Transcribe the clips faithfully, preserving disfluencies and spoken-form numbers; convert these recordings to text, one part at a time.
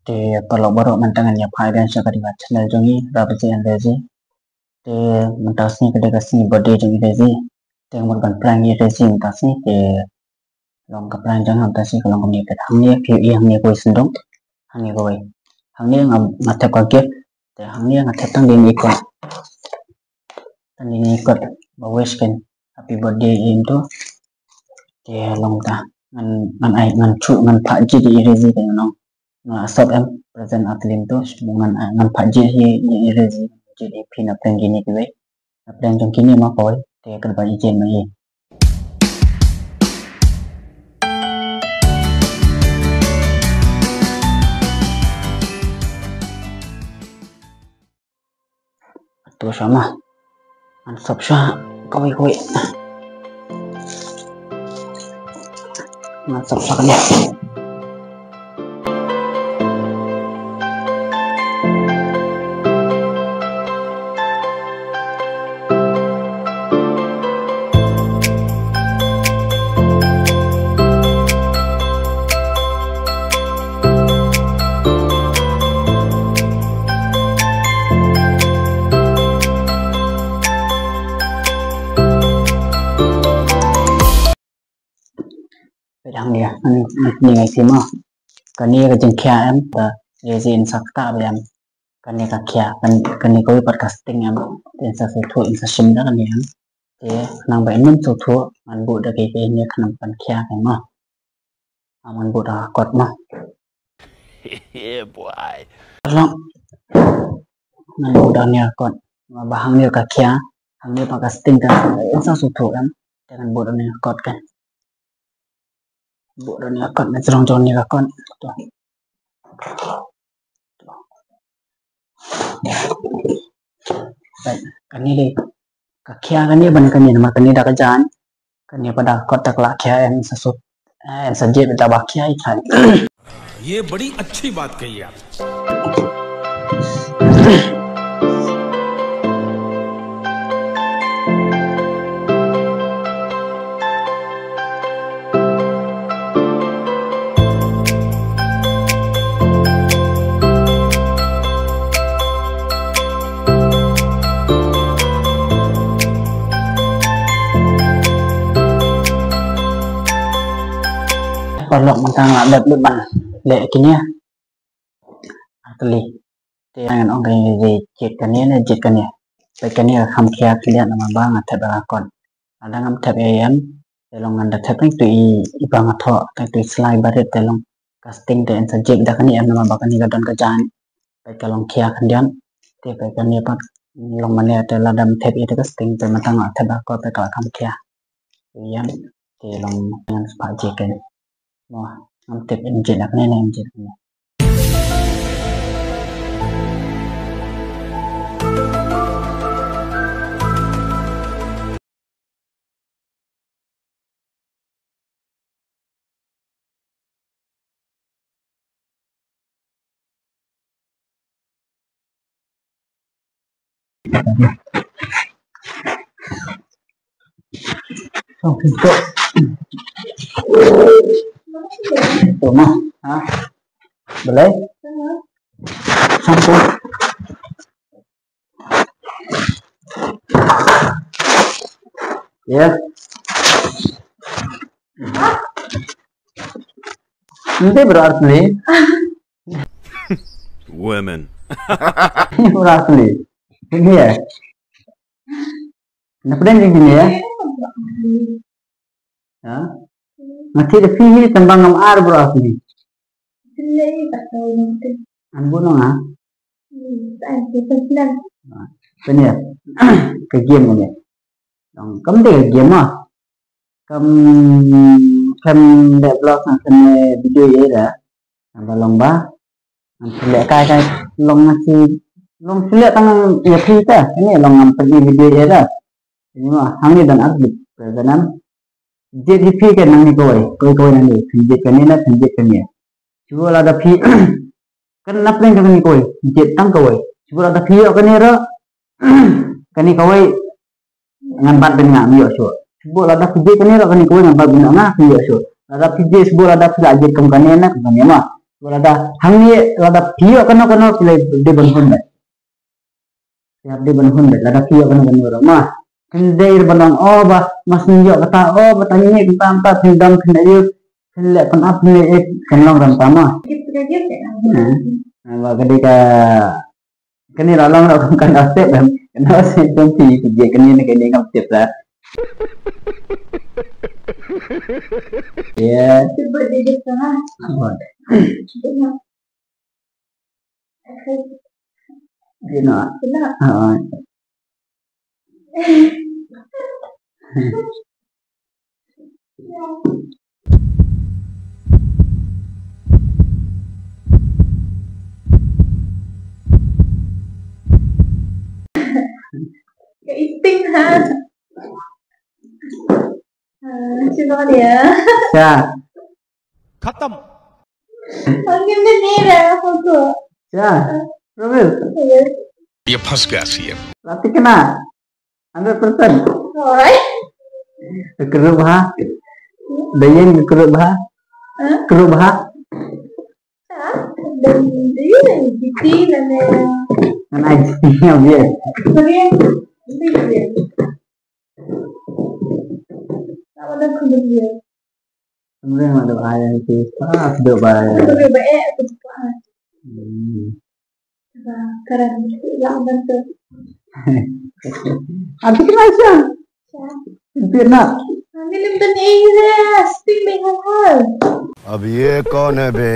Te paralok baroh, mynta ngan ïa phah ïa phi sha ka dei ka channel jong i, Rabazi and Rezi. Te mynta ka sngi ka dei ka sngi birthday jong i Rezi. Te nga mut ban prank ïa i Rezi mynta ka sngi, te long ka prank jong nga mynta ka sngi ka long kumne. Te hangne phi ïohi hangne kawei sendong. Hangne kawei. Hangne nga, nga thep ka gift. Te hangne nga thep tang dei ne i kot. Tang dei ne i kot ba wish kan happy birthday ïa i mynta. Te long ta ngan, ngan ai, ngan shu, ngan phah jied ïa i Rezi te ngan ong. Nga la sop em, present ar tylli mynta, ngan, ngan phah jied ïa i, ïa i Rezi, jied ïa phi na pdeng kine kiwei. Na pdeng jong kine ma kawei, te kyrpad ïa jied ma i. To sha ma. Ngan sop sha kawei kawei. Ngan sop sha kane. Peit hangne, hangne, hangne ngi ïa sima. Kane ka jingkhia em, ka Rezi in sa ktah ba em. Kane ka khia, kan, kane kawei pat ka sting em. Te in sa sngewthuh, in sa shim da kane em. Te khnang ba in ym sngewthuh, ngan buh da kaei kaei ne khnang ban khia ka mo. Ngan buh da ka kot mo. Yeah, boy. Long. Ngan buh da kane ka kot. Ba hangne ka khia, hangne pat ka sting kan, in sa sngewthuh em. Te ngan buh da kane ka kot kan. Buh da kane ka kot, ngan srong jong kane ka kot. To. Peit, kane dei ka khia kane ban kane namar kane da ka jan. Kane pat da ka kot, da ka la khia, em sa sut, em sa jied da ba khia i than. ये बड़ी अच्छी बात कही आप। Paralok, mynta nga la dep lut ban leh kine. Ar tylli. Te ngan ong kane, jied kane ne jied kane. Peit kane ka kham khia khyndiat namar ba nga thep da ka kot. Lada ngam thep ïa em, te long ngan da thep tang tu i, i ba nga thoh, tang tu i slai barit te long ka sting te in sa jied da kane em namar ba kane ka don ka jan. Peit ka long khia khyndiat. Te peit kane pat long mane te lada ngam thep ïa te ka sting te mynta nga thep da ka kot te ka la kham khia. Ïa te long ngan sa phah jied kane. Mo, ngam tip in jied na kane ne in jied na kane. Balei? Shampoo. Ya. Nanti berarti. Women. Ini berarti. Ini ya. Napa dan ini ya? Ha? Mati da phi hi tang ba ngam ar bro phi. An bu nong ha? Tanya. Ka game ne. Dong kam de game ma. Kam kam de vlog na kam video ye da. Nang ba long ba. Nang sele kai kai long na si long sele tang ya phi ta. Ini long ngam pergi video ye da. Ini ma hangne dan ar bit. Janam. Jied hi phi kan nangne kawei, kawei kawei nangne, phin jied kane na, phin jied kane. Shu lada phi kan nap leng kane kawei, jied tang kawei. Shu lada phi ïoh kane ruh, kane kawei ngan bat bad nga, ym ïoh shuh. Shu lada phi jied kane ruh, kane kawei ngan bat bad nga, ym ïoh shuh. Lada phi jied, shu lada phi la jied kum kane na, kum kane ma. Lada hangne lada phi ïoh kano kano phi la dei ban hun beit. Phi la dei ban hun beit lada phi ïoh kano kano ruh ma. Phin dei ban ong, oh, ba ma sngewthuh ïoh kata, oh, ba tang ïa kata, kata phin dang phin ïoh, phin leh phin ap phin ïoh, phin long ram tama. Ba ka dei ka Kane la long ruh kum kan da step em. Kan da step em phi phi je kane ne kane ngam step la. Yeah. You know. Ah. Ka eating ha. Ah, cuba dia. Sa. Khatam. Angin ni ni dah aku tu. Sa. Robert. Yes. ये फंस गया सीएम। Lati kena. Hundred percent. Alright. Kru bha. Dayeng kru bha. Huh? Kru bha. Sa? Dan dia G T dan dia. Ngan ai G T nya biar. Sorry. Sorry. Tak ada kemudian. Kemreng ma dep ai ïa ki. Ah, dep ai. Dep ai ba eh, dep ai. Hmm. Ba, karen, ya, bantu. Arti kenal siya? Siya. Pimpin nak. Kami nonton Inggris, tim Bengal. अब ये कौन है बे?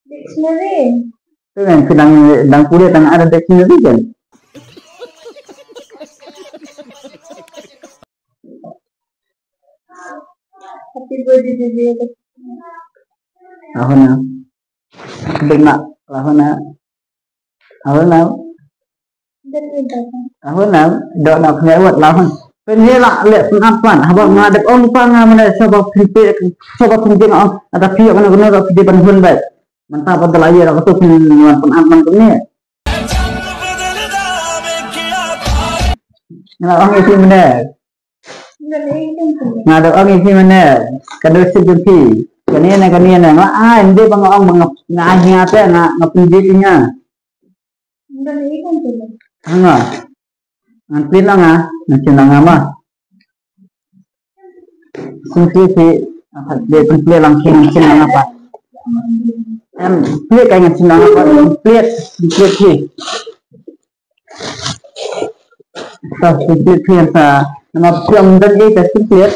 Dictionary. Tu kan, sedang, sedang kulit tang ada dictionary kan? Happy birthday, baby. Ahona. Dek nak, lahona. Ahona. Dek nak. Ahona, dok nak punya wat lahon. Punya lah, lek nak pan. Haba nga dek ong pa nga mana, saba pimpe, saba pimpe nga ong. Ada pihak mana guna, ada pihak ban hun baik. Mantap, ada lagi, ada tu pun, pun aman tu ni. Nga ong ïa phi mynne. Nga da ong ïa phi mynne. Ka dei shisha jong phi. Kane ne, kane ne. Nga ai ym dei ba nga ong ba nga ai ïa nga te, nga, nga pynjih ïa nga. Nga. Ngan pynlong nga, ngan pynlong nga ma. Sngewsih sih, ah, dei pynplie lang ki ngan sngewsih nga pat. Em, plie ka ngan sngewsih nga pat, plie, plie ki. Sa pynplie ki sa, nama pynplie don ei ka pynplie.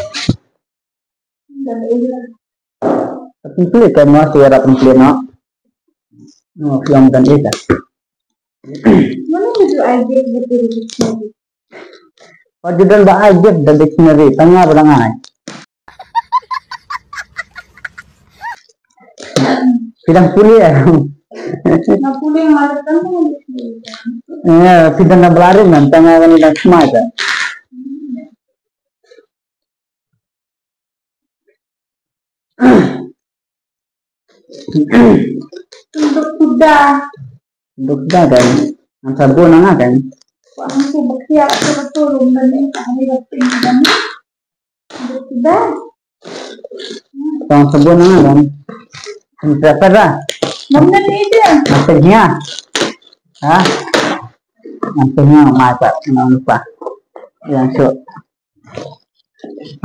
Pynplie ka ma, sa ïa pynplie na. Nama pynplie don ei ka. Mana tu ai dia betul. Wat ju don ba ai gift da dictionary, tang nga ba dang ai. Phi dang pule ïa. Nga pule nga dang tang. Ïa, phi dang na blarin ngan tang nga ngan dang smai ta. Duk kuda. Duk kuda kan. Ngan sabun nanga kan. Wah, ngan sabun bakya, aku betul, rumah ni, tak ada bakya, kan. Duk kuda. Tang sabun nanga kan. Ngan sabun dah. Mana ni dia? Ngan sabun. Ha? Ngan sabun, mai tak, ngan lupa. Yang so.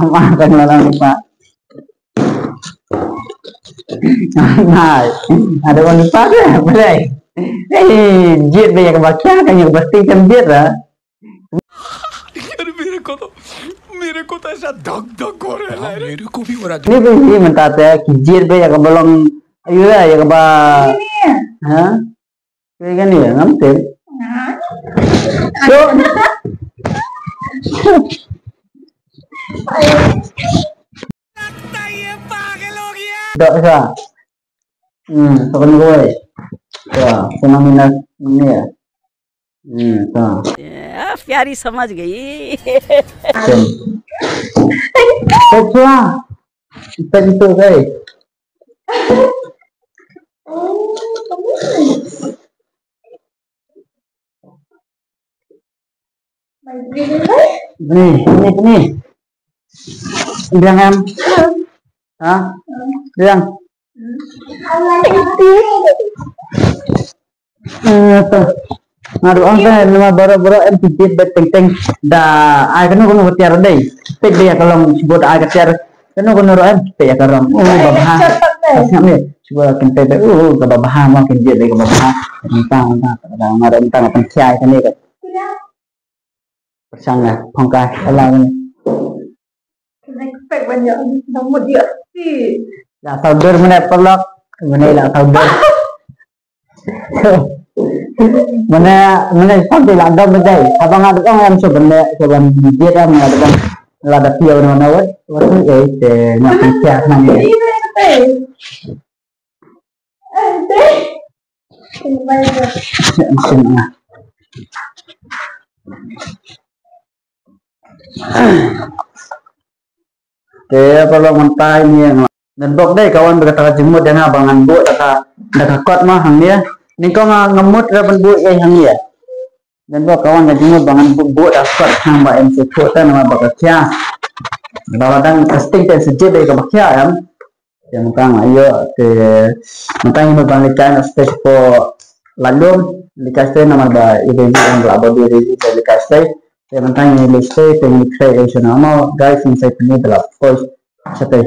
Ama kan la long pa. Nai. Ada wan pa de, boleh. Eh, jied ba ïa ka bakya kan ïa ka basti kan jied lah. यार, मेरे को तो, मेरे को तो ऐसा धक धक हो रहा है ना रे। मेरे को भी हो रहा है। Ni ba ni mynta te ki jied ba ïa ka ba long. Ayu la ïa ka ba. Ha? Kaya kan ni ngam tip. Nah. So. Dok sa. Hmm, so kan gue. तो सुना मैंने, नहीं है। हम्म, तो। प्यारी समझ गई। तो छुआ, इतना भी तो गए। Ni, ni, ni. Biang em? Ha? Biang. Eh, to. Nga ruh ong te, namar baroh baroh em, ki jied bad teng teng da ai kano kano ka tiar dei. Peit dei ka long shibun ai ka tiar. Kano kano ruh em, peit ïa ka rong. Oh, babha. Sngap ne. Shibun kin peit dei. Oh, ka babha mo, kin jied dei ka babha. Tang tang tang. Nga ruh tang tang, khiai kane ka. Pyrshang la phong kai ala ni. Expect ban ïa dang mut ïa si. La tau dur mane paralok, mane la tau dur. Mane, mane sampai la dom dai. Abang ada orang yang sebenarnya sebenarnya dia dah mengadakan la da pia na na wat wat ni eh te nak pia na ni. Te paralok, mynta ïa nga, network dei ka wan bad kata ka jingmut ïa nga ba ngan buh da ka, da ka kot ma hangne. Nyngkong nga, nga mut ruh ban buh ïa hangne. Network ka wan ka jingmut ba ngan buh, buh da ka kot hangba em shu thuh te namar ba ka khia. Ba la dang testing te shu jied dei kaba khia em. Te mynta nga ïoh te mynta ngi mut ban leit kai na stage hapoh Laitlum, leit kai stage namar ba i Daisy, em, ba la body Daisy te leit kai stage. Te mynta ngi leit stage te ngi trei ei shano mo, guys, ngi sa pynlong da la poi shatei.